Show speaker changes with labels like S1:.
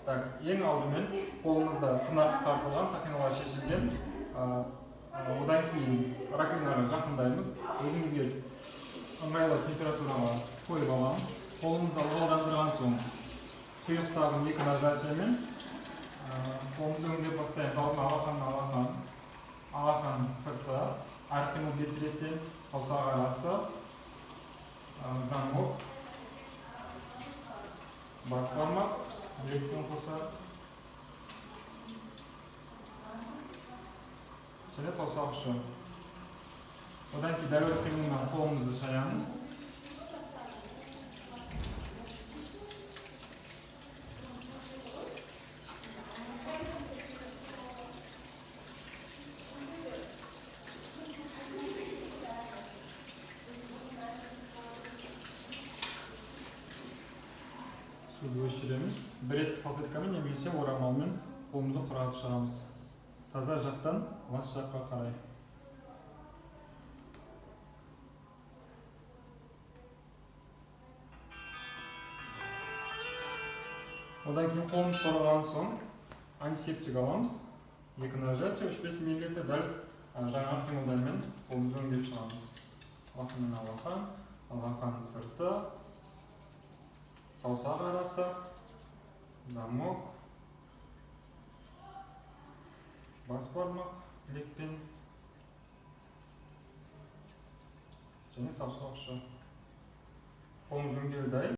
S1: Так, ең алдымен қолымызда тырнақ қысқартылған, сақиналар шешілген. Одан кейін раковинаға жақындаймыз. Өзімізге ыңғайлы температураға қойып аламыз. Қолымызды ылғалдандырған соң сұйық сабын 2 нажатиямен қолымызды өңдеп бастаймыз. Алдымен алақан, алақан, алақан сырты, әрқимыл 5 реттен, саусақ арасы, замок, бас бармақ, білекпен қоса және саусақ ұшы. Одан кейін дәл осы қимылмен қолымызды шаямыз. Суды өшіреміз. Бір реттік салфеткамен немесе орамалмен қолымызды құрғатып шығамыз. Таза жақтан лас жаққа қарай. Одан кейін қолымыз құрғаған соң антисептик аламыз. 2 нажатие, 3-5 миллилитр дәл жаңағы қимылдармен қолымызды өңдеп шығамыз. Алақаннан алақан, алақан сырты, саусақ арасы, замок, бас бармақ білекпен және саусақ ұшы. Қолымыз өңделді.